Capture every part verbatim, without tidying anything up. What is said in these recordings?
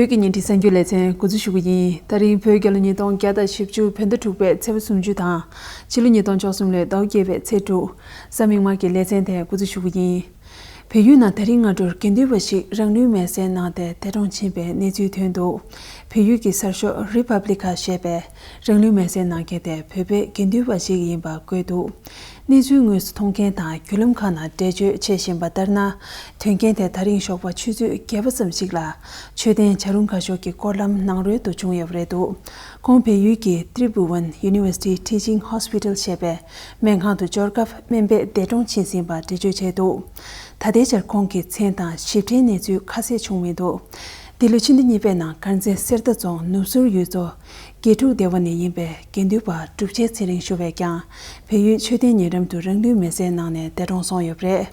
བོད་ཀྱི་ཉིན་བྲིས་གསར་འགྱུར་ལེ་ཚན་འགོ་འཛུགས་ཞུ་གི་ཡིན། ད་རིང་བོད་རྒྱལ་ལོ་ཉིས་སྟོང་བརྒྱ་དང་བཞི་བཅུ་བོད་ཟླ་དྲུག་པའི་ཚེས་པ་སུམ་ཅུ་དང་། ཕྱི་ལོ་ཉིས་སྟོང་བཅུ་གསུམ་ལོའི་ཟླ་བ་བརྒྱད་པའི་ཚེས་དྲུག་གཟའ་མིག་དམར་གྱི་ལེ་ཚན་དེ་འགོ་འཛུགས་ཞུ་གི་ཡིན། བལ་ཡུལ་ནང་ད་རིང་སྔ་དྲོར་དགེ་འདུན་པ་ཞིག་རང་ལུས་མེར་སྲེག་གནང་སྟེ་འདས་གྲོངས་ཕྱིན་པའི་གནས་ཚུལ་ཐོན་འདུག་བལ་ཡུལ་གྱི་གསར་ཤོག་རི་པབ་ལི་ཀ་ཞེས་པས་རང་ལུས་མེར་སྲེག་གནང་མཁན་དེ་བོད་པའི་དགེ་འདུན་པ་ཞིག་ཡིན་པ་བཀོད་འདུག་གནས་ཚུལ་དངོས་སུ་མཐོང་མཁན་དང་བརྒྱུད་ལམ་ཁག་ནང་འགྲེལ་བརྗོད་བྱེད་བཞིན་པ་ལྟར་ན། དོན་རྐྱེན་དེ་ད་རིང་ཞོགས་པ་ཆུ་ཚོད་བརྒྱད་པ་ཙམ་ཞིག་ལ་མཆོད་རྟེན་བྱ་རུང་ཁ་ཤོར་གྱི་སྐོར་ལམ་ནང་རོལ་དུ་བྱུང་ཡོད་པ་རེད་འདུག་ཁོང་བལ་ཡུལ་གྱི་Tribhuvan University Teaching Hospital ཞེས་པའི་སྨན་ཁང་དུ་འབྱོར་སྐབས་སྨན་པས་འདས་གྲོངས་ཕྱིན་ཟིན་པ་འགྲེལ་བརྗོད་བྱས་འདུག་ད་ལྟའི་ཆར་ཁོང་གི་མཚན་དང་ཞིབ་ཕྲའི་གནས་ཚུལ་ཁ་གསལ་བྱུང་མི་འདུག་འདི་ལོའི་ཕྱི་ཟླ་གཉིས་པའི་ནང་དཀར་མཛེས་གསེར་རྟ་རྫོང་ནུབ་ཟུར་ཡུལ་ཚོ་དགེ་ཕྲུག་སྡེ་བ་ནས་ཡིན་པའི་དགེ་འདུན་པ་གྲུབ་རྗེ་ཚེ་རིང་ཞུ་བས་ཀྱང་བལ་ཡུལ་མཆོད་རྟེན་ཉེ་འགྲམ་དུ་རང་ལུས་མེར་སྲེག་གནང་ནས་འདས་གྲོངས་སོང་ཡོད་པ་རེད།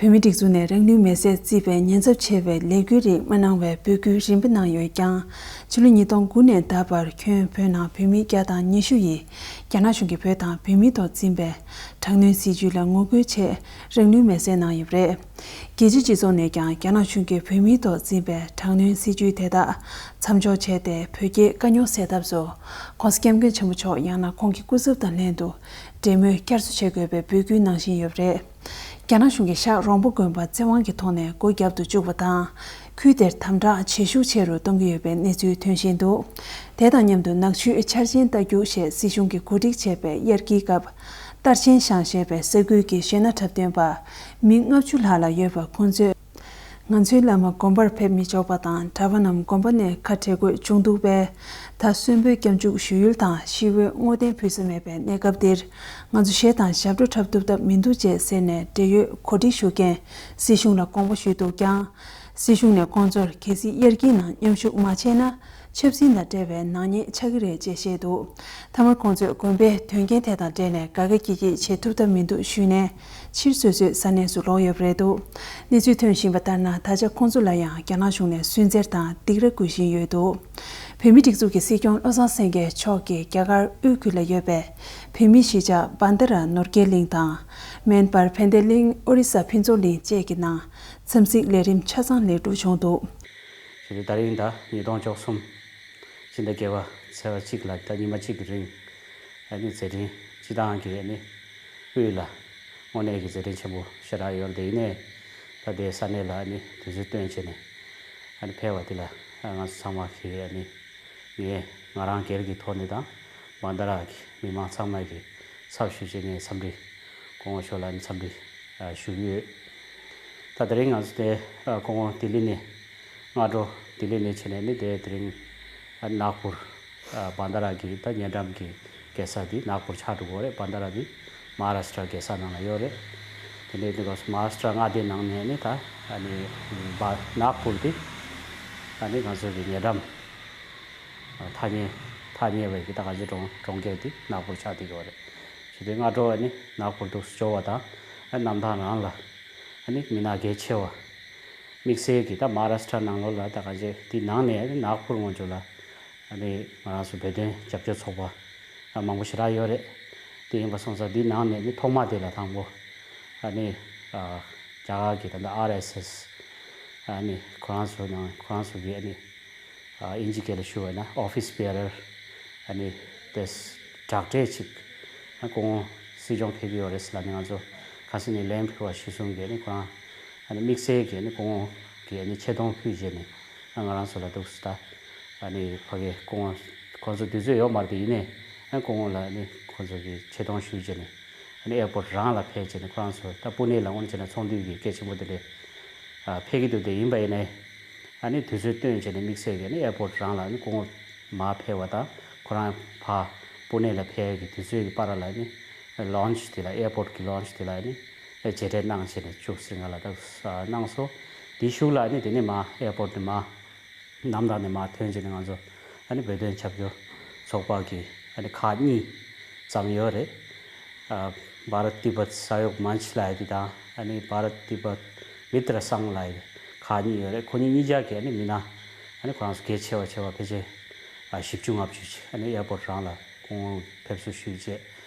བོད་མིའི་སྒྲིག་འཛུགས་ནས་རང་ལུས་མེར་སྲེག་བརྩིས་པའི་ཉེན་ཚབས་ཆེ་བའི་ལས་འགུལ་རིགས་མ་གནང་བའི་འབོད་སྐུལ་རིམ་པ་གནང་ཡོད་ཀྱང་། ཕྱི་ལོ་ཉིས་སྟོང་དགུ་ནས་ད་བར་ཁྱོན་བོད་ནང་བོད་མི་བརྒྱ་དང་ཉི་ཤུ་ཡིས་རྒྱ་ནག་གཞུང་གིས་བོད་དང་བོད་མིའི་ཐོག་འཛིན་པའི་དྲག་གནོན་སྲིད་བྱུས་ལ་ངོ་རྒོལ་ཆེད་རང་ལུས་མེར་སྲེག་གནང་ཡོད་པ་རེད། རྒྱལ་སྤྱིའི་སྤྱི་ཚོགས་ནས་ཀྱང་རྒྱ་ནག་གཞུང་གིས་བོད་མིའི་ཐོག་འཛིན་པའི་དྲག་གནོན་སྲིད་བྱུས་དེ་དག་མཚམས་འཇོག་བྱས་ཏེ་བོད་རྒྱའི་དཀའ་རྙོག་སེལ་ཐབས་སུ་༸གོང་ས་༸སྐྱབས་མགོན་ཆེན་པོ་མཆོག་ཡང་ན་ཁོང་གི་སྐུ་ཚབ་དང་ལྷན་དུ་འབྲེལ་མོལ་བསྐྱར་གསོ་བྱེད་དགོས་པའི་འབོད་སྐུལ་གནང་བཞིན་ཡོད་པ་རེད། རྒྱ་ནག་གཞུང་གིས་ཤག་རོང་པོ་དགོན་པ་བཙན་དབང་གི་ཐོག་ནས་སྒོ་བརྒྱབ་ཏུ་བཅུག་པ་དང་། ཁུལ་དེར་དམ་དྲག་བྱེད་ཤུགས་ཆེ་རུ་གཏོང་གི་ཡོད་པའི་གནས་ཚུལ་ཐོན་བཞིན་འདུག་དེ་དང་མཉམ་དུ་ནག་ཆུའི་འཆར་ཅན་རྟ་རྒྱུག་ཞེས་སྲིད་གཞུང་གིས་གོ་སྒྲིག་བྱས་པའི་དབྱར་སྐྱིད་སྐབས། རྟར་ཆེན་ཤང་ཞེས་པའི་ས་ཁུལ་གྱི་གཞོན་ནུ་འཁྲབ་སྟོན་པ་མི་ལྔ་བཅུ་ལྷག་ལ་ཡོད་པ་ཁོང་ཚོས། ང་ཚོའི་བླ་མ་དགོན་པར་ཕེབས་མི་ཆོག་པ་དང་གྲྭ་པ་རྣམས་དགོན་པ་ནས་ཁ་བྲལ་དགོས་བྱུང་འདུག་པས། ད་གསོན་པོའི་སྐྱབས་འཇུག་ཞུ་ཡུལ་དང་ཤི་བོའི་བསྔོ་རྟེན་ཕུལ་ས་མེད་པའི་གནས་སྐབས་འདིར། ང་ཚོ་གཞས་དང་ཞབས་བྲོ་འཁྲབ་ཐུབ་ཐབས་མི་འདུག་ཅེས་ཟེར་ནས་འབྲེལ་ཡོད་གོ་སྒྲིག་ཞུ་མཁན་སྲིད་གཞུང་ལ་དགོངས་པ་ཞུས་འདུག་ཀྱང་། སྲིད་གཞུང་ནས་ཁོང་ཚོར་གལ་སྲིད་དབྱར་སྐྱིད་ནང་མཉམ་ཞུགས་མ་བྱས་ན། ཆབ་སྲིད་དང་འབྲེལ་བའི་ནག་ཉེས་ཆགས་ཀྱི་རེད་ཅེས་བཤད་འདུག་མཐའ་མར་ཁོང་ཚོས་དགོན་པའི་དོན་རྐྱེན་དེ་དང་འབྲེལ་ནས་དགའ་དགའ་སྐྱིད་སྐྱིད་བྱེད་ཐུབ་ཐབས་མི་འདུག་ཞུས་ནས་ཕྱིར་སོ་སོའི་ས་གནས་སུ་ལོག་ཡོད་པ་རེད་འདུག་གནས་ཚུལ་ཐོན་བཞིན་པ་ལྟར་ན། ད་ཆ་ཁོང་ཚོ་ལ་ཡང་རྒྱ་ནག་གཞུང་ནས་སུན་གཙེར་དང་སྡིགས་ར་འགུལ་བཞིན་ཡོད་འདུག་བོད་མིའི་སྒྲིག་འཛུགས་ཀྱི་སྲིད་སྐྱོང་བློ་བཟང་སེང་གེ་མཆོག་གིས་རྒྱ་གར་དབུས་ཁུལ་ལ་ཡོད་པའི་བོད་མིའི་གཞིས་ཆགས་བན་ད་ར་ནོར་རྒྱས་གླིང་དང་། མན་པར་ཕན་བདེ་གླིང་ཨོ་རི་ས་ཕུན་ཚོགས་གླིང་བཅས་ཀྱི་ནང་འཚམས་གཟིགས་ལས་རིམ་ཆ་ཚང་ལེགས་གྲུབ་བྱུང་འདུག་བྱས་ཏེ་ད་རིང་ད་ཉིས་སྟོང་བཅུ་གསུམ་ཕྱི་ཟླ་བརྒྱད་པ་ཚེས་པ་གཅིག་ལ་ད་ཉི་མ་གཅིག་གི་རིང་ཨ་ནི་མཛད་འཕྲིན་སྤྱི་བཏང་གི་ཨ་ནི་དབུས་ལ་དངོས་གནས་ཀྱི་མཛད་འཕྲིན་ཆེན་པོ་ཞེ་དྲག་ཡོད་རེད། དེ་ཡིན་ནའི་ད་ལྟའི་ས་གནས་ལ་ཨ་ནི་དུས་ཚོད་བཏོན་བྱས་ནས་ཨ་ནི་ཕེབས་པ་དེ་ལ་ང་ཚོ་ཚང་མ་གི་ཨ་ནི་ངས་ང་རང་སྒེར་གྱི་ཐོག་ནས་དང་བན་ད་ར་གི་མི་མང་ཚང་མ་གི་ཚབ་ཞུས་བྱས་ངས་འཚམས་འདྲི་སྐུ་ངོ་མཆོག་ལ་ཨ་ནི་འཚམས་འདྲི་ཞུ་གི་ཡོད། ད་དེ་རིང་ང་ཚོ་དེ་ཨ་སྐུ་ངོ་ལྡི་ལི་ནས་སྔ་དྲོ་ལྡི་ལི་ནས་བྱས་ནས་ནི་དེ་དེ་རིང་ཨ་ནག་པུར་ཨ་བན་ད་ར་གི་ད་ཉེ་འགྲམ་གྱི་རྒྱལ་ས་དེ་ནག་པུར་ཆགས་འགྲོ་གི་ཡོད་རེད། བན་ད་ར་དེ་མ་ཧཱ་རཱ་ཤི་ཏྲ་རྒྱལ་ས་ནང་ལ་ཡོད་རེད། དེ་ནས་དེ་ག་མ་ཧཱ་རཱ་ཤི་ཏྲ་མངའ་སྡེའི་ནང་ནས་ནི་ད་ཨ་ནི་བ་ནག་པུར་དེ་ཨ་ནི་ང་ཚོ་གི་ཉེ་འགྲམ་ཨ་ཐག་ཉེ་ཐག་ཉེ་བའི་གི་ད་ག་ཚོད་གྲོང་གྲོང་ཁྱེར་དེ་ནག་པུར་ཆགས་བསྡད་ཡོད་རེད། བྱས་ཏེ་སྔ་དྲོ་ཨ་ནི་ནག་པུར་དུ་འབྱོར་བ་དང་ཨ་གནམ་ཐང་རང་ལ་ཨ་ནི་མི་སྣ་གལ་ཆེ་བ། དམིགས་བསལ་གྱི་ད་མ་ཧཱ་རཱ་ཤི་ཏྲ་ནང་ལོགས་ལ་ད་ག་ཅེ་དེ་ནང་ནས་ནག་པུར་ངོས་ཕྱོགས་ལ་ཨ་ནི་ང་རང་ཚོ་བོད་དོན་རྒྱབ་སྐྱོར་ཚོགས་པ་ཨ་མང་པོ་ཞེ་དྲག་ཡོད་རེད། དེ་ཡིན་པ་སོང་ཙང་དེ་ནང་ནས་ནི་ཐོག་མ་དེ་ལ་དང་པོ་ཨ་ནི་ཨ་རྒྱ་གར་གྱི་ད་ལྟ་ཨར་ཨེས་ཨེས་ཨ་ནི་ཁོ་རང་ཚོ་ནང་ཁོ་རང་ཚོ་གི་ཨ་ནི་ཨ་དབྱིན་ཇི་སྐད་ལ་ཞུ་བ་ན་ཨོ་ཕི་སི་བེ་རར་ཨ་ནི་དེ་དྲག་གྲས་ཅིག་ཨ་སྐུ་ངོ་སྲིད་སྐྱོང་ཕེབས་ཀྱི་ཡོད་རེད་ཟེར་ལབ་ནས་ང་ཚོ་ཁ་སང་ནས་ལན་ཕུལ་བ་གཞིར་བཟུང་གིས་ཨ་ནི་ཁོ་རང་ཨ་ནི་དམིགས་བསལ་གྱིས་ཨ་ནི་སྐུ་ངོ་གིས་ཨ་ནི་ཆེ་མཐོང་ཕུལ་རྗེས་ནས་ཨ་ང་རང་ཚོ་ལ་འདུག་སེ་ད་ཨ་ནི་ཕ་གི་སྐུ་ངོ་ཁོང་ཚོ་དུས་ཚོད་ཡོད་མ་རེད་དེ་ཡིན་ནའི་ཨ་སྐུ་ངོ་ལ་ཨ་ནི་ཁོང་ཚོ་གིས་ཆེ་མཐོང་ཞུས་རྗེས་ནས་ཨ་ནི་ཨེར་པོར་ཊི་རང་ལ་ཕེབས་རྗེས་ནས་ཁོ་རང་ཚོ་ད་པུ་ནེ་ལ་དངོས་གནས་བྱས་ན་ཚོགས་འདུ་གི་སྐད་ཆེན་པོ་དེ་འདྲ་ཨ་ཕེབས་ཀྱི་འདུག་དེ་ཡིན་པ་ཡིན་ནའི། ཨ་ནི་དུས་ཚོད་བཏོན་བྱས་ནས་དམིགས་བསལ་གྱིས་ཨ་ནི་ཨེར་པོར་ཊི་རང་ལ་ཨ་ནི་སྐུ་ངོ་མར་ཕེབས་པ་དང་ཁོ་རང་ཕར་པུ་ནེ་ལ་ཕེབས་ཀྱི་དུས་ཚོད་ཀྱི་བར་ལ་ཨ་ནི་ལོན་ཆི་དེ་ལ་ཨེར་པོར་ཊི་གི་ལོན་ཆི་དེ་ལ་ཨ་ནི་མཇལ་འཕྲད་གནང་བྱས་ནས་བཅུ་གཅིག་ལ་ད་གནང་སོང་། དེའི་གཞུག་ལ་ཨ་ནི་དེ་ནས་མར་ཨེར་པོར་ཊི་ནས་མར་གནམ་ཐང་ནས་མར་ཐོན་བྱས་ནས་ང་ཚོ་ཨ་ནི་བོད་དོན་རྒྱབ་སྐྱོར་ཚོགས་པ་གི་ཨ་ནི་ཁག་གཉིས་ཙམ་ཡོད་རེད། ཨ་བྷ་རཏ་ཏི་བྷཏ་ས་ཡོག་མན་ཆི་ལབ་ཡ་དེ་དང་ཨ་ནི་བྷ་རཏ་ཏི་བྷཏ་མི་ཏྲ་སང་ལབ་ཡ་ཁག་གཉིས་ཡོད་རེད། ཁོ་གཉིས་གཉིས་ཆ་གི་ཨ་ནི་མི་སྣ་ཨ་ནི་ཁོ་རང་ཚོ་གལ་ཆེ་བ་ཆེ་བ་ཕལ་ཆེར་ཨ་བཞི་བཅུ་ལྔ་བཅུ་ཅིག་ཨ་ནི་ཨེར་པོར་ཊི་རང་ལ་སྐུ་ངོ་ཕེབས་བསུ་ཞུས་རྗེས་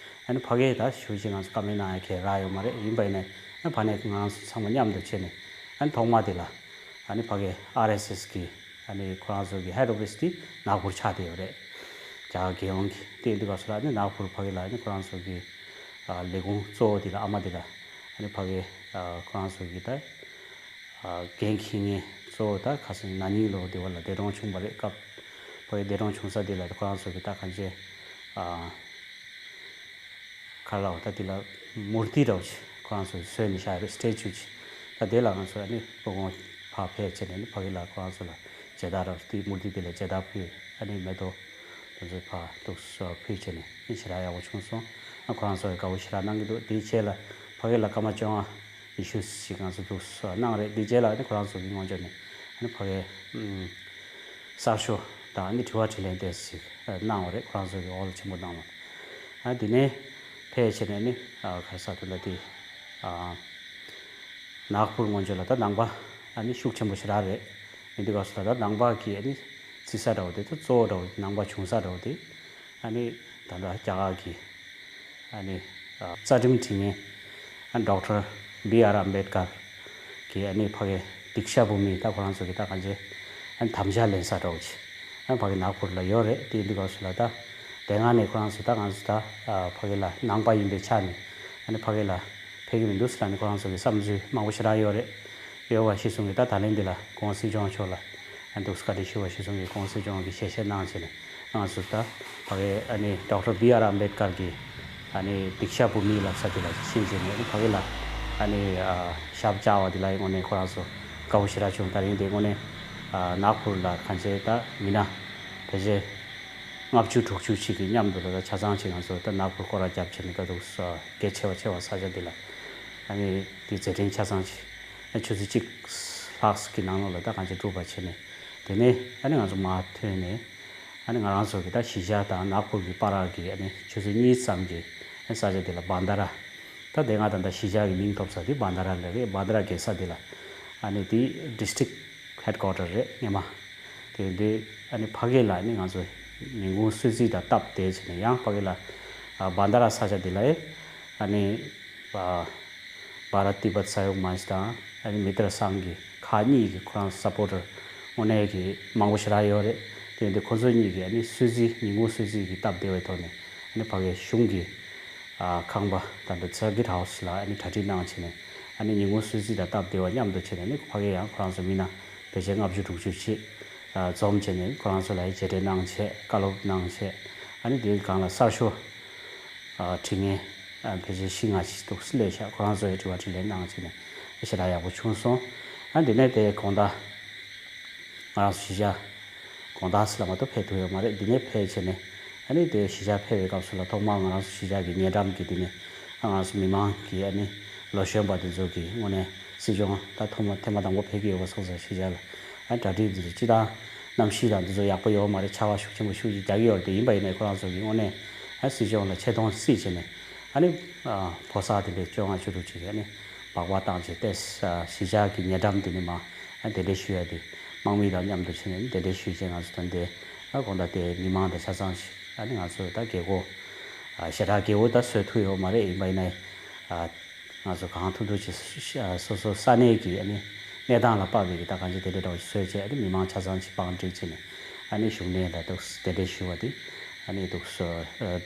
ཨ་ནི་ཕ་གིར་ད་ཞུ་རྗེས་ང་ཚོ་བཀའ་མོལ་གནང་ཡ་གང་ཡང་རག་ཡོད་མ་རེད། ཡིན་པ་ཡིན་ནའི་ཨ་ནི་ཕ་ནས་ང་རང་ཚོ་ཚང་མ་མཉམ་དུ་བྱས་ནས་ཨ་ནི་ཐོག་མ་དེ་ལ་ཨ་ནི་ཕ་གིའི་ཨར་ཨེས་ཨེས་ཀྱི་ ཨ་ནི་ཁོ་རང་ཚོ་གི་ཧེཌ་ཨོ་ཕི་སི་དེ་ནག་པོར་ཆགས་བསྡད་ཡོད་རེད། རྒྱ་གར་རྒྱལ་ཡོངས་ཀྱི་དེ་འདི་ག་སོ་ལ་ཨ་ནི་ནག་པོར་ཕ་གི་ལ་ཨ་ནི་ཁོ་རང་ཚོ་གི་ཨ་ལས་ཁུངས་གཙོ་བོ་དེ་ལ་ཨ་མ་དེ་ལ་ཨ་ནི་ཕ་གི་ཨ་ཁོ་རང་ཚོ་གི་ད་ཨ་འགན་འཁྱེར་མཁན་གཙོ་བོ་ད་ཁ་སང་ན་ནིང་ལོ་དེ་བ་ལ་འདས་གྲོངས་བྱུང་བ་རེད། སྐབས་ཕ་གི་འདས་གྲོངས་བྱུང་ས་དེ་ལ་ཁོ་རང་ཚོ་གི་ད་གང་ཅི་ཨ། ཁ་ལ་བ་ད་དེ་ལ་མུར་ཏི་འདྲ་བོ་ཅིག་ཁོ་རང་ཚོས་བཟོས་ནས་བཞག་ཡོད་རེད། སི་ཊེ་ཅུ་ཅིག་ད་དེ་ལ་ང་ཚོ་ཨ་ནི་སྐུ་ཁོང་ཕར་ཕེབས་བྱས་ནས་ཨ་ནི་ཕ་གི་ལ་ཁོ་རང་ཚོ་ལ་མཇལ་དར་ར་དེ་མུར་ཏི་དེ་ལ་མཇལ་དར་ཕུལ། ཨ་ནི་མེ་ཏོག་དེ་ཚོ་ཕར་འདུག་སེ་ཕུལ་བྱས་ནས་ཨ་ནི་ཞེ་དྲག་ཡག་པོ་བྱུང་སོང་། ཨ་ཁོ་རང་ཚོ་ཡང་དགའ་པོ་ཞེ་དྲག་གནང་གི་འདུག་དེའི་རྗེས་ལ་ཕ་གི་ལ་སྐར་མ་བཅོ་ལྔ་ཉི་ཤུ་ཞིག་ང་ཚོ་འདུག་སེ་གནང་རེད། དེའི་རྗེས་ལ་ཨ་ནི་ཁོ་རང་ཚོ་གི་ངོས་ཕྱོགས་ནས་ཨ་ནི་ཕ་གི་ཨམ། གསར་ཤོག་དང་ཨ་ནི་དྲི་བ་དྲིས་ལན་ཏོག་ཙམ་ཞིག་གནང་བ་རེད། ཁོ་རང་ཚོ་གི་ཧོལ་ཆེན་པོ་ནང་ལ། ཨ་དེ་ནས་ཕལ་ཆེར་ནས་ནི་ཨ་ག་རེ་ཟེར་དགོས་རེད། དེ་ཨ་ནག་པོར་སྔོན་ཆད་ལ་ད་ནང་པ་ཨ་ནི་ཤུགས་ཆེན་པོ་ཞེ་དྲག་རེད། ཡིན་དུས་སྐབས་སུ་ལ་ད་ནང་པ་གི་ཨ་ནི་རྩིས་ས་འདྲ་བོ་དེ་ད་གཙོ་བོ་འདྲ་བོ་ནང་པ་བྱུང་ས་འདྲ་བོ་དེ་ཨ་ནི་ད་ལྟ་རྒྱ་གར་གི་ཨ་ནི་ཨ་རྩ་ཁྲིམས་དྲི་མཁན་ཨ་ཌོག་ཊར་བི་ཨར་ཨམ་བེད་ཀར་གྱི་ཨ་ནི་ཕ་གི་དིག་ཤ་བྷུ་མི་ད་ཁོ་རང་ཚོ་གི་ད་གང་ཅི་ཨ་ནི་དམ་བཅའ་ལེན་ས་འདྲ་བོ་ཅིག་ཨ་ནི་ཕ་གི་ནག་པོར་ལ་ཡོད་རེད། དེ་ཡིན་དུས་སྐབས་སུ་ལ་ད་དེ་སྔ་ནས་ཁོ་རང་ཚོ་ད་ང་ཚོ་ད་ཨ་ཕ་གི་ལ་ནང་པ་ཡིན་པའི་ཆ་ནས་ཨ་ནི་ཕ་གི་ལ་ཕེབས་ཀྱི་མི་འདུག་ཟེར་ལབ་ནས་ཁོ་རང་ཚོ་གི་བསམ་ཚུལ་མང་པོ་ཞེ་དྲག་ཡོད་རེད། ཡོད་པ་གཞིར་བཟུང་གི་ད་ད་ལན་འདི་ལ་སྐུ་ངོ་སྲིད་སྐྱོང་མཆོག་ལ་ཨ་འདུག་སེ་བཀའ་འདྲི་ཞུ་བ་གཞིར་བཟུང་གི་སྐུ་ངོ་སྲིད་སྐྱོང་གིས་ཞལ་བཞེས་གནང་བྱས་ནས་ང་ཚོ་ད་ཕ་གི་ཨ་ནི་ཌོག་ཊར་བི་ཨར་ཨམ་བེད་ཀར་གྱི་ཨ་ནི་དིག་ཤ་བྷུ་མི་ལབ་ས་དེ་ལ་ཕྱིན་བྱས་ནས་ཨ་ནི་ཕ་གི་ལ་ཨ་ནི་ཨ་ཞབས་བཅགས་པ་དེ་ལ་དངོས་གནས་ཁོ་རང་ཚོ་དགའ་པོ་ཞེ་དྲག་བྱུང་། ད་རིང་དེ་དངོས་གནས་ཨ་ནག་པོར་ལ་གང་ཅི་ད་མི་སྣ་ཕལ་ཆེར་ལྔ་བཅུ་དྲུག་ཅུ་ཞིག་གི་མཉམ་དུ་ལ་ད་ཆ་ཚང་ཅིག་ང་ཚོ་ད་ནག་པོར་སྐོར་ར་བརྒྱབ་བྱས་ནས་ད་འདུག་སེ་གལ་ཆེ་བ་ཆེ་བ་ས་ཆ་འདི་ལ་ཨ་ནི་དེ་མཛད་འཕྲིན་ཆ་ཚང་ཅིག་ཨ་ཆུ་ཚོད་གཅིག་ལྷག་གི་ནང་ལོགས་ལ་ད་གང་ཅི་གྲུབ་པ་བྱས་ནས། དེ་ནས་ཨ་ནི་ང་ཚོ་མར་ཐོན་ནས་ཨ་ནི་ང་རང་ཚོ་གི་ད་གཞིས་ཆགས་དང་ནག་པོར་གྱི་བར་གྱི་ཨ་ནི་ཆུ་ཚོད་གཉིས་ཙམ་གྱི་ཨ་ནི་ས་ཆ་དེ་ལ་བྷན་དྷ་ར། ད་དེ་སྔ་ད་ལྟ་གཞིས་ཆགས་ཀྱི་མིང་ཐོབ་ས་དེ་བྷན་དྷ་ར་ལ་རེད། བྷན་དྷ་ར་རྒྱལ་ས་དེ་ལ་ཨ་ནི་དེ་ཌིས་ཊིག་ཧེཌ་ཀོ་ཊར་རེད་སྔོན་མ། དེ་དུས་ཨ་ནི་ཕ་གི་ལ་ཨ་ནི་ང་ཚོ་ཉིན་གུང་གསོལ་ཚིགས་དང་སྟབས་བདེ་བྱས་ནས་ཡང་ཕ་གི་ལ་ཨ་བྷན་དྷ་ར་ས་ཆ་དེ་ལ་ཨེ་ཨ་ནི་ཨ། བྷ་རཏ་ཏི་བྷཊ་ས་ཡོག་མཉྩ་དང་ཨ་ནི་མི་ཏྲ་སངྒ་གི་ཁག་གཉིས་ཀྱི་ཁོ་རང་སཔོར་ཊར་དངོས་གནས་ཀྱི་མང་པོ་ཞེ་དྲག་ཡོད་རེད། དེ་ཡིན་དུས་ཁོ་ཚོ་གཉིས་ཀྱིས་ཨ་ནི་གསོལ་ཚིགས་ཉིན་གུང་གསོལ་ཚིགས་ཀྱི་སྟབས་བདེ་བའི་ཐོག་ནས་ཨ་ནི་ཕ་གིའི་གཞུང་གི་ཨ་ཁང་པ་ད་ལྟ་སར་ཀིཊ་ཧའུ་སི་ལ་ཨ་ནི་གྲ་སྒྲིག་གནང་བྱས་ནས་ཨ་ནི་ཉིན་གུང་གསོལ་ཚིགས་དང་སྟབས་བདེ་བ་མཉམ་དུ་བྱས་ནས་ཨ་ནི་ཕ་གིས་ཡང་ཁོ་རང་ཚོ་མི་སྣ་ཕལ་ཆེར་ལྔ་བཅུ་དྲུག་ཅུ་ཅིག་ཨ་འཛོམས་བྱས་ནས་ཁོ་རང་ཚོ་ལ་མཇལ་འཕྲད་གནང་བྱས་བཀའ་སློབ་གནང་བྱས། ཨ་ནི་དེའི་སྒང་ལ་གསར་ཤོག་ཨ་དྲི་ངན་ཨ་ཕལ་ཆེར་བཞི་ལྔ་ཅིག་འདུག་སེ་སླེབས་ཤག་ཁོ་རང་ཚོས་དྲི་བ་དྲིས་ལན་གནང་བྱས་ནས་ཞེ་དྲག་ཡག་པོ་བྱུང་སོང་། ཨ་དེ་ནས་དེ་དགོང་དག་ང་རང་ཚོ་གཞིས་ཆགས་དགོང་དག་ཟེར་ལ་མ་གཏོགས་ཕེབས་ཐུབ་ཡོད་མ་རེད། དེ་ནས་ཕེབས་བྱས་ནས་ཨ་ནི་དེ་གཞིས་ཆགས་ཕེབས་པའི་སྐབས་སུ་ལ་ཐོག་མར་ང་རང་ཚོ་གཞིས་ཆགས་ཀྱི་ཉེ་འགྲམ་གྱི་དེ་ནས་ཨ་ང་ཚོ་མི་མང་གི་ཨ་ནི་ལོ་གཞོན་པ་དེ་ཚོ་གི་དངོས་གནས་སྲིད་སྐྱོང་ད་ཐོག་མ་ཐེངས་མ་དང་པོ་ཕེབས་ཀྱི་ཡོད་པ་སོང་ཙང་གཞིས་ཆགས་ལ་ཨ་གྲ་སྒྲིག་དེ་ཚོ་སྤྱིར་བཏང་གནམ་གཤིས་དང་དེ་ཚོ་ཡག་པོ་ཡོད་མ་རེད། ཆར་པ་ཤུགས་ཆེན་པོ་ཤུགས་ཆེ་རྒྱག་གི་ཡོད་རེད། དེ་ཡིན་པ་ཡིན་ནའི་ཁོ་རང་ཚོ་གི་དངོས་གནས་ཨ་སྲིད་སྐྱོང་ལ་ཆེ་མཐོང་གཟིགས་བྱས་ནས་ཨ་ནི་ཨ་ཕོ་གསར་དེ་འདྲའི་བཅོ་ལྔ་བཅུ་དྲུག་ཅིག་ཨ་ནི་སྦག་སྦག་བཏང་བྱས་ཏེ་ཨ་གཞིས་ཆགས་ཀྱི་ཉེ་འགྲམ་དེ་ནས་མར་ཨ་གདན་འདྲེན་ཞུ་ཡ་དེ་དམག་མི་དང་མཉམ་དུ་ཕྱིན་ནས་གདན་འདྲེན་ཞུས་བྱས་ང་ཚོ་ད་འདི་ཨ་དགོང་དག་དེ་མི་མང་དང་ཆ་ཚང་ཞིག་ཨ་ནི་ང་ཚོ་ད་རྒྱལ་སྒོ་ཨ་ཞེ་དྲག་རྒྱལ་པོ་ད་བཟོ་ཐུབ་ཡོད་མ་རེད། ཡིན་པ་ཡིན་ནའི་ཨ། ང་ཚོ་གང་ཐུབ་ཐུབ་ཀྱིས་སོ་སོ་ས་གནས་ཀྱི་ཨ་ནི་གནས་སྟངས་ལ་དཔག་པའི་གི་ད་གང་ཅི་དེ་འདྲའི་འདྲ་བོ་ཞིག་བཟོས་བྱས་ཨ་ནི་མི་མང་ཆ་ཚང་ཅིག་བང་སྒྲིག་བྱས་ནས་ཨ་ནི་བཞུགས་གནས་ལ་འདུག་གདན་འདྲེན་ཞུ་བ་དེ་ཨ་ནི་འདུག་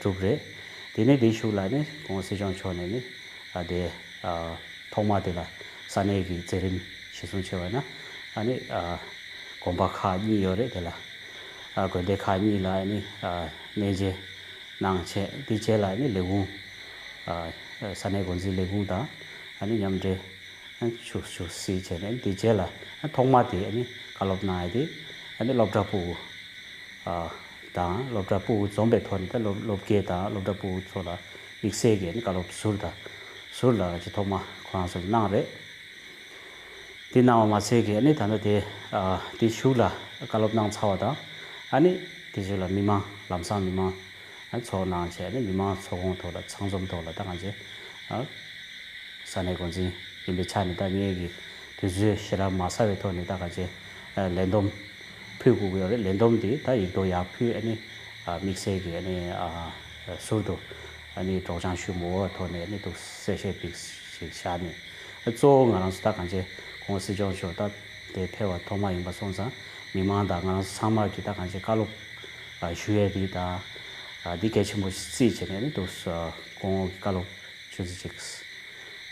གྲུབ་རེད། དེ་ནས་དེའི་གཞུག་ལ་ཨ་ནི་སྐུ་ངོ་སྲིད་སྐྱོང་མཆོག་ནས་ནི་ཨ་དེ་ཐོག་མ་དེ་ལ་ས་གནས་ཀྱི་མཛད་རིམ་གཞིར་བཟུང་བྱས་པ་ན་ཨ་ནི་དགོན་པ་ཁག་གཉིས་ཡོད་རེད། དེ་ལ་དགོན་སྡེ་ཁག་གཉིས་ལ་ཨ་ནི་གནས་མཇལ་གནང་བྱས་དེ་རྗེས་ལ་ཨ་ནི་ལས་ཁུངས། ས་གནས་འགོ་འཛིན་ལས་ཁུངས་དང་ཨ་ནི་མཉམ་འབྲེལ་ཞུ་ཞུ་སྲིད་བྱས་ནས་དེ་རྗེས་ལ་ཐོག་མ་དེ་ཨ་ནི་བཀའ་སློབ་གནང་ཡ་དེ་ཨ་ནི་སློབ་གྲྭ་ཕྲུ་གུ་དང་སློབ་གྲྭ་ཕྲུ་གུ་འཛོམས་པའི་ཐོག་ནས་ད་སློབ་སློབ་དགེ་དང་སློབ་གྲྭ་ཕྲུ་གུ་ཚོ་ལ་དམིགས་བསལ་གྱི་ཨ་ནི་བཀའ་སློབ་ཟུར་དང་ཟུར་ལ་ཅིག་ཐོག་མ་ཁོ་རང་ཚོ་གནང་རེད། དེ་གནང་བ་མ་ཚད་ཀྱི་ཨ་ནི་ད་ལྟ་དེ་དེ་གཞུག་ལ་བཀའ་སློབ་གནང་ཚར་བ་དང་ཨ་ནི་དེ་གཞུག་ལ་མི་མང་ལམ་སང་མི་མང་ཨ་ཚོགས་གནང་བྱས་ཨ་ནི་མི་མང་ཚོགས་ཁོངས་ཐོག་ལ་ཚང་འཛོམས་ཐོག་ལ་ད་གང་ཅི་ཨ་ས་གནས་འགོ་འཛིན་ཡིན་པའི་ཆ་ནས་ད་ངེད་ཀྱི་དུས་ཚོད་ཞེ་དྲག་མ་ཟ་བའི་ཐོག་ནས་ད་གང་ཅི་ཨ་ལས་བསྡོམས་ཕུལ་དགོས་ཀྱི་ཡོད་རེད། ལས་བསྡོམས་དེ་ད་ཡིག་ཐོག་ཡར་ཕུལ་ཨ་ནི་ཨ་དམིགས་བསལ་གྱི་ཨ་ནི་ཨ་ཟུར་དུ་ཨ་ནི་སྒྲོག་སྦྱང་ཞུ་མི་འོས་ཐོག་ནས་ཨ་ནི་འདུག་གསལ་བཤད་པིག་ཞིག་བཞག་ནས་གཙོ་བོ་ང་རང་ཚོ་ད་གང་ཅི་སྐུ་ངོ་སྲིད་སྐྱོང་མཆོག་ད་དེ་ཕེབས་པ་ཐོག་མ་ཡིན་པ་སོང་ཙང་ མི་མང་དང་ང་རང་ཚོ་ཚང་མ་གི་ད་གང་ཅི་བཀའ་སློབ་ཨ་ཞུ་ཡས་དེ་དང་ཨ་འདི་གལ་ཆེན་པོ་བརྩིས་བྱས་ནས་ནི་འདུག་སྐུ་ངོ་གི་བཀའ་སློབ་ཆུ་ཚོད་ཅིག་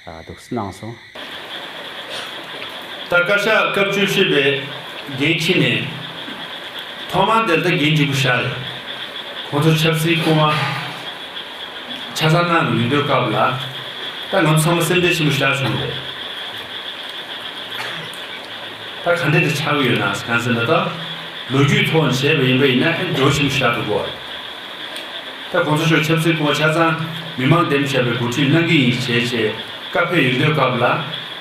ཨ་འདུག་གནང་སོང་། ད་བཀའ་ཤག་སྐབས་བཅུ་བཞི་པའི་འགན་འཁྱེར་ནས་ཐོག་མར་དེར་ད་འགན་གཅིག་པུ་བཞག་རེད། ཁོང་ཚོ་ཆབ་སྲིད་སྐུ་དབང་ཆ་ཚང་གནང་ཡོད་དུས་སྐབས་ལ་ད་ང་ཚོ་ཚང་མ་སེམས་ཁྲལ་ཆེན་པོ་ཞིག་བྱུང་རེད། ད་ག་འདྲས་དེ་ཆགས་ཀྱི་ཡོད་ན་གང་ཟེར་ན་ད་ལོ་རྒྱུས་ཐོག་ནས་བྱས་པ་ཡིན་པ་ཡིན་ན་ཨེ་འགྱུར་བ་ཆེན་པོ་ཞིག་འགྲོ་གི་ཡོད་རེད། ད་གོང་ས་མཆོག་ཆབ་སྲིད་སྐུ་དབང་ཆ་ཚང་མི་མང་འདེམས་བྱས་པའི་འགོ་ཁྲིད་གནང་གི་ཡིན་ཞེས་བྱས་བཀའ་ཕེབས་ཡོང་དུས་སྐབས་ལ་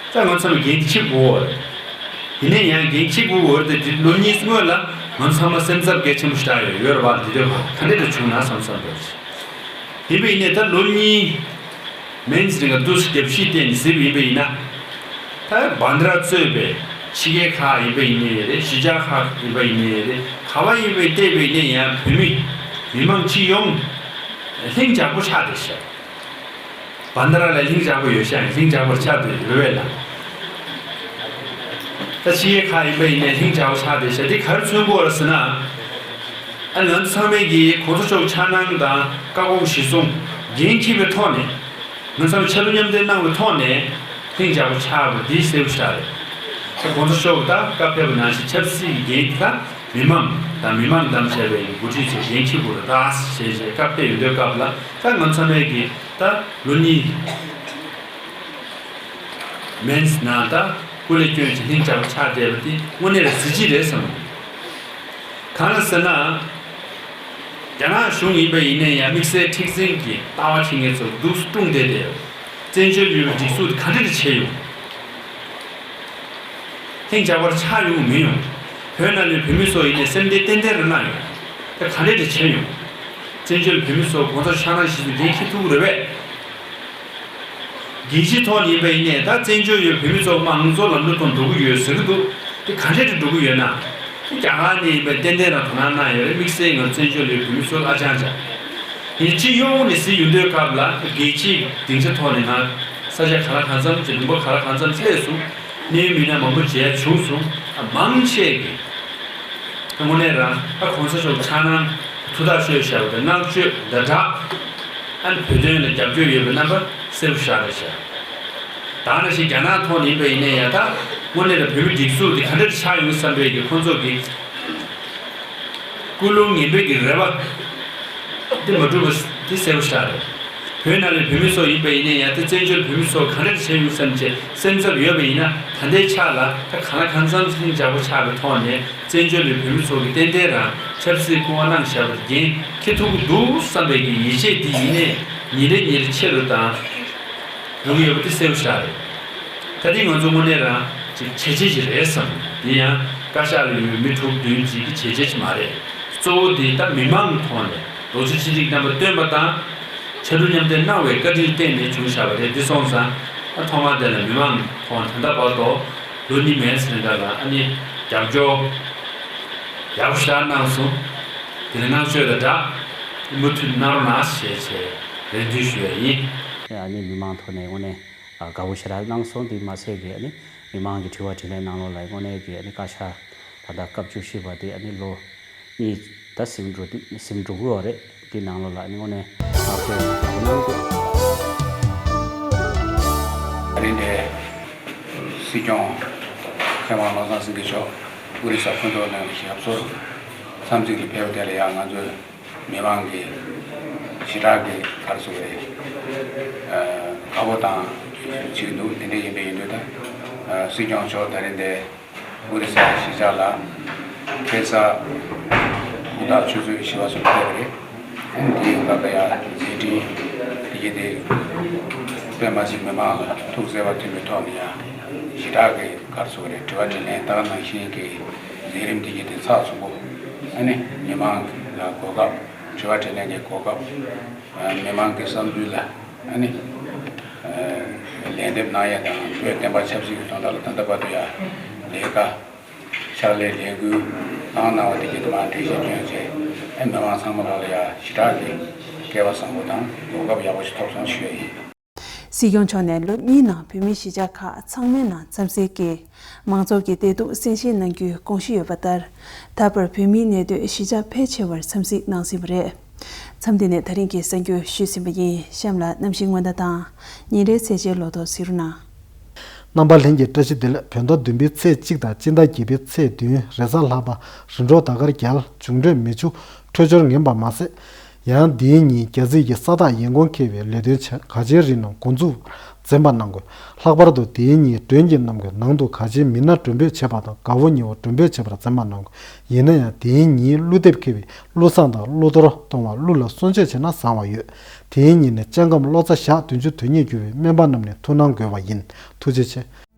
ད་ང་ཚང་མ་འགན་འཁྱེར་དགོས་པ་རེད། ཡིན་ན་ཡང་འགན་འཁྱེར་དགོས་པ་རེད་དེ་ལོ་གཉིས་སྔོན་ལ་ང་ཚང་མ་སེམས་འཚབ་གལ་ཆེན་པོ་ཞིག་བྱུང་ཡོད་ཡོད་རེད་བ། འདི་འདྲ་ག་འདྲ་དེ་བྱུང་ན་བསམ་བསམ་འདྲ་ཞིག་ཡིན་པ་ཡིན་ནའི་ད་ལོ་གཉིས་མན་ཙམ་རིང་ལ་འདུག་སེ་རྒྱབ་ཤིག་བལྟས་ནས་གཟིགས་པ་ཡིན་པ་ཡིན་ན། ད་བྷན་དྷ་ར་གཙོས་པའི་ཕྱི་རྒྱལ་ཁག་ཡིན་པ་ཡིན་ནའི་རེད། གཞིས་ཆགས་ཁག་ཡིན་པ་ཡིན་ནའི་རེད། ག་བ་ཡིན་པའི་བལྟས་པ་ཡིན་ནའི་ཡང་བོད་མི་མི་མང་སྤྱི་ཡོངས་ལྷིང་འཇགས་པོ་ཆགས་བསྡད་ཤག་བྷན་དྷ་ར་ལ་ལྷིང་འཇགས་པོ་ཡོད་ཤག་ལྷིང་འཇགས་པོ་ཆགས་བསྡད་ཡོད་རེད་བས་ལ། ད་ཕྱི་རྒྱལ་ཁག་ཡིན་པ་ཡིན་ནའི་ལྷིང་འཇགས་པོ་ཆགས་བསྡད་ཤག་དེ་ག་རེ་མཚོན་གྱི་ཡོད་རེད་ཟེར་ན། ཨ་ང་ཚོ་ཚང་མས་ཀྱིས་གོང་ས་མཆོག་འཆར་སྣང་དང་བཀའ་དགོངས་གཞིར་བཟུང་འགན་འཁྱེར་བའི་ཐོག་ནས། ང་ཚང་མ་ཆ་ལུགས་མཉམ་འདེགས་གནང་བའི་ཐོག་ནས་ལྷིང་འཇགས་པོ་ཆགས་པ་འདི་གསལ་པོ་ཞིག་རེད། ད་གོང་ས་མཆོག་ད་བཀའ་ཕེབས་པ་ནང་བཞིན་ཆབ་སྲིད་ཀྱི་འགན་འདི་ད་མི་མང་དང་མི་མང་འདེམས་བྱས་པའི་འགོ་ཁྲིད་ཚོས་འགན་འཁྱེར་དགོས་རེད་ད་ཞེས་བྱས་བཀའ་ཕེབས་ཡོང་དུས་སྐབས་ལ་ད་ང་ཚང་མས་ཀྱིས་ད་ལོ་གཉིས་མན་ཙམ་ནང་ད་སྐུ་ལས་བསྐྱོན་བྱས་ལྷིང་འཇགས་པོ་ཆགས་བསྡད་པ་འདི་དངོས་གནས་ལ་གཟི་བརྗིད་རེད་བསམ། གང་ལ་ཟེར་ན། རྒྱ་ནག་གཞུང་ཡིན་པ་ཡིན་ནའི་ཡང་དམིགས་བསལ་མཁྲེགས་འཛིན་གྱི་ལྟ་བ་འཁྱེར་མཁན་ཚོ་འདུག་སེ་སྒྲུང་བསྡད་དེ། བཙན་བྱོལ་ཡུལ་གྱི་སྒྲིག་འཛུགས་དེ་ག་འདྲ་རེ་བྱས་ཡོང་། ལྷིང་འཇགས་པར་ཆགས་ཡོང་མི་ཡོང་། བོད་ནང་ལ་བོད་མི་ཚོ་ཡིན་ནའི་སེམས་ཁྲལ་ཏན་ཏན་རེ་གནང་ཡོང་། དེ་ག་འདྲ་རེ་བྱས་ཡོང་། བཙན་བྱོལ་བོད་མི་ཚོ་གོང་ས་འཆར་སྣང་གཞིར་བཟུང་འགན་འཁྱེར་ཐུབ་ཀྱི་རེད་པས། རྒྱལ་སྤྱིའི་ཐོག་ནས་ཡིན་པ་ཡིན་ནའི་ད་བཙན་བྱོལ་ཡུལ་བོད་མི་ཚོ་མང་གཙོ་ལམ་ལུགས་ཐོག་འགྲོ་གི་ཡོད་ཟེར་གི་འདུག་དེ་ག་འདྲས་དུ་འགྲོ་གི་ཡོད་ན། དེ་རྒྱ་གར་ནས་ཡིན་པའི་ཏན་ཏན་རང་དོ་སྣང་གནང་ཡོད་རེད། དམིགས་བསལ་ང་བཙན་བྱོལ་ཡུལ་བོད་མི་ཚོ་ཨ་ཅང་ཅང་། ཡིན་སྤྱི་ཡོངས་ནས་གཟིགས་ཡོང་དུས་སྐབས་ལ་རྒྱལ་སྤྱིའི་སྡིངས་ཆ་ཐོག་ནས་ང་ས་ཆ་ག་ལ་གང་འཚམ་གྱི་ལུང་པ་ག་ལ་གང་འཚམ་སླེབས་སོང་། གནད་ཡོད་མི་སྣ་མང་པོ་མཇལ་བྱུང་སོང་། མང་ཆེ་གི་དངོས་གནས་རང་ཨ་གོང་ས་མཆོག་འཆར་སྣང་ཐུགས་ཐག་ཆོད་བཞག་པ་དང་བསྔགས་བརྗོད་ཟླ་གྲགས་ཨ་ནི་བོད་དོན་ལ་རྒྱབ་སྐྱོར་ཡོད་པའི་རྣམ་པ་གསལ་པོ་ཞིག་རེད་ཤག་ད་ནང་བཞིན་རྒྱ་ནག་ཐོག་ནས་ཡིན་པ་ཡིན་ན་ཡང་ད་དངོས་གནས་ལ་བོད་མི་སྒྲིག་འཛུགས་འདི་ག་འདྲ་ཆགས་ཡོང་བསམ་པའི་གི་ཁོང་ཚོ་གི་ཀུན་སློང་ངན་པའི་གི་རེ་བ་འདི་མ་འགྲུབ་པ་འདི་གསལ་པོ་ཞིག་རེད། བོད་ནང་ལ་བོད་མི་ཚོ་ཡིན་པ་ཡིན་ན་ཡང་ད་བཙན་བྱོལ་བོད་མི་ཚོ་ག་འདྲ་བྱས་ཡོང་བསམ་བྱས་སེམས་འཚབ་ཡོད་པ་ཡིན་ན་ད་ལྟའི་ཆ་ལ་ད་གང་ལ་གང་འཚམ་ལྷིང་འཇགས་པོ་ཆགས་པའི་ཐོག་ནས་བཙན་བྱོལ་བའི་བོད་མི་ཚོ་གི་ཏན་ཏན་རང་ཆབ་སྲིད་སྐུ་དབང་གནང་བཞག་པ་དེ་འགན་འཁྱེར་ཐུབ་ཀྱི་འདུག་བསམ་པའི་གི་ཡིད་ཆེས་འདི་ཡིན་ནའི་ཉིན་རེ་ཉིན་རེ་ཆེ་རུ་དང་། རུ་ཡོད་པ་དེ་གསལ་པོ་ཞིག་རེད། ད་ལྟའི་ང་ཚོ་དངོས་གནས་རང་ཅིག་བྱས་རྗེས་ཅིག་རེད་བསམ། དེ་ཡང་བཀའ་ཤག་ལ་ཡོད་མི་དྲུག་བདུན་ཅིག་གི་བྱས་རྗེས་ཅིག་མ་རེད། གཙོ་བོ་དེ་ད་མི་མང་ཐོག་ནས་ལོ་ཚོད་གཅིག་སྒྲིལ་རྣམ་པ་བཏོན་པ་དང་། ཕྱར་གྲུ་མཉམ་འདེགས་གནང་བའི་བཀའ་དྲིན་བརྟེན་ནས་བྱུང་བཞག་པ་རེད། འདི་སོང་ཙང་ཨ་ཐོག་མར་དེ་ལ་མི་མང་ཐོག་ནས་ད་ལྟ་བར་དུ་ལོ་གཉིས་མན་ཙམ་རིང་ག་ལ་ཨ་ནི་རྒྱབ་སྐྱོར་ཡག་པོ་ཞེ་དྲག་གནང་སོང་། དེ་ལ་བསྔགས་བརྗོད་དང་སྦྲགས་མུ་མཐུད་གནང་རོགས་གནང་ཞེས་བྱས་རེ་འདུན་ཞུ་ཡ་ཡིན། ཨ་ནི་མི་མང་ཐོག་ནས་དངོས་གནས། ཨ་དགའ་པོ་ཞེ་དྲག་གནང་སོང་། དེ་མ་ཟད་ཀྱི་ཨ་ནི་མི་མང་གི་དྲི་བ་དྲིས་ལན་ནང་ལོགས་ལ་དངོས་གནས་ཀྱི་ཨ་ནི་བཀའ་ཤག་ད་ལྟ་སྐབས་བཅུ་བཞི་པ་དེ་ཨ་ནི་ལོ་གཉིས་ད་ཟིན་འགྲོ་ཟིན་འགྲོ་གི་ཡོད་རེད། དེ་ནང་ལོགས་ལ་ཨ་ནི་དངོས་གནས་ང་ཚོས་ཡག་པོ་གནང་འདུག་ད་རིང་འདིར་སྲིད་སྐྱོང་མཁས་དབང་བློ་བཟང་སེང་གེ་མཆོག་ཨོ་རི་ས་ཁོངས་གཏོགས་གནང་བའི་ཞབས་སོར་འཚམས་གཟིགས་ལ་ཕེབས་པ་དེ་ལ་ཡང་ང་ཚོས། མི་མང་གིས་ཞེ་དྲག་གི་ག་རེ་ཟེར་དགོས་རེད། ཨ་དགའ་པོ་དང་བྱེད་ཀྱི་འདུག་དེ་འདྲ་ཡིན་པ་ཡིན་དུས་ད་ཨ་སྲིད་སྐྱོང་མཆོག་ད་རིང་འདིར་ཨོ་རི་ས་གཞིས་ཆགས་ལ་ཁ་སང་ཕུག་ཐག་ཆུ་ཚོད་བཞི་པ་ཙམ་ཕེབས་པ་རེད། ཨ་ནི་དེའི་སྐབས་ལ་ཡང་མཛད་འཕྲིན་དེ་གྱད་དེ་དཔེ་མ་སྲིད་མི་མང་ལ་ཐུགས་བརྩེ་བ་མཐུན་པའི་ཐོག་ནས་ཡང་ཞེ་དྲག་གི་ག་རེ་ཟེར་དགོས་རེད། དྲི་བ་དྲིས་ལན་ད་ག་ནང་བཞིན་གྱི་མཛད་རིམ་དེ་གྱད་དེ་ཚགས་ཚུད་པོ། ཨ་ནི་མི་མང་ལ་གོ་སྐབས། དྲི་བ་དྲིས་ལན་གྱི་གོ་སྐབས། ཨ་མི་མང་གི་བསམ་ཚུལ་ལ་ཨ་ནི་ཨ་ལན་འདེབས་གནང་ཡ་དང་བོད་བསྟན་པ་ཆབ་སྲིད་ཀྱི་དོན་དག་ལ་ད་ལྟ་བར་དུ་ཡ་ལས་ཀ་ཕྱག་ལས་ལས་འགུལ་གནང་གནང་བ་དེ་གྱད་དེ་མར་འགྲེལ་བཤད་བསྐྱོན་བྱས། ཨ་མི་མང་ཚང་མ་ལོག་ལ་ཡ་ཞེ་དྲག་གི་སྐལ་བ་བཟང་པོ་དང་གོ་སྐབས་ཡག་པོ་ཞིག་ཐོབ་སོང་ཞུ་ཡ་ཡིན། སྲིད་སྐྱོང་མཆོག་ནས་ལོ་གཉིས་ནང་བོད་མིའི་གཞིས་ཆགས་ཁག་ཚང་མའི་ནང་འཚམས་གཟིགས་ཀྱིས་མང་ཚོགས་ཀྱི་བདེ་སྡུག་གསན་ཞིབ་གནང་རྒྱུའི་དགོངས་གཞི་ཡོད་པ་ལྟར། ད་བར་བོད་མིའི་གནས་སྡོད་གཞིས་ཆགས་ཕལ་ཆེ་བར་འཚམས་གཟིགས་གནང་ཟིན་པ་རེད། མཚམས་འདི་ནས་ད་རིང་གི་གསར་འགྱུར་ཞུས་ཟིན་པ་ཡིན། གཤམ་ལ་གནམ་གཤིས་སྔོན་བརྡ་དང་ཉིན་རེའི་ཚེས་ཆའི་ལོ་ཐོ་གཟིགས་རོགས་གནང་། རྣམ་པ་ལྷན་རྒྱས་བཀྲ་ཤིས་བདེ་ལེགས། བོད་ཟླ་བདུན་པའི་ཚེས་གཅིག་དང་སྤྱི་ཟླ་བརྒྱད་པའི་ཚེས་བདུན། རེས་གཟའ་ལྷག་པ། རིམ་གྲོ་ཟླ་སྐར་རྒྱལ། འབྱུང་འཕྲོད་མེ་ཆུ། འཕྲོད་སྦྱོར་ངན་པ་མ་ཟད། ཡང་དེའི་ཉིན་རྒྱལ་སྲིད་ཀྱི་ས་ཐག་ཡན་གོང་འཁེལ་བའི་ལས་དོན་ཆེ་ག་ཅིའི་རིགས་རྣམས་འགོ་འཛུགས་འཛེམ་པ་གནང་དགོས། ལྷག་པར་དུ་དེའི་ཉིན་མགྲོན་གྱི་རྣམས་ཀྱི་ནང་དུ་ག་ཅིའི་མི་སྣ་མགྲོན་འབོད་བྱེད་པ་དང་དགའ་བོ་ཉེ་བོ་མགྲོན་འབོད་བྱེད་པར་འཛེམ་པ་གནང་དགོས། ཡིན་ན་ཡང་དེའི་ཉིན་ཀླུ་འདེབས་འཁེལ་བའི་ཀླུ་བསངས་དང་ཀླུ་གཏོར་གཏོང་བ། ཀླུ་ལ་གསོལ་མཆོད་བྱས་ན་བཟང་བ་ཡོད། དེའི་ཉིན་ནས་སྤྱང་ཀམ་གློ་རྩ་ཞག་བདུན་ཅུ་དོན་གཉིས་རྒྱུ་བའི་སྨན་པ་རྣམས་ནས་ཐུགས་སྣང་དགོས་པ་ཡིན། ཐུགས་རྗེ་ཆེ།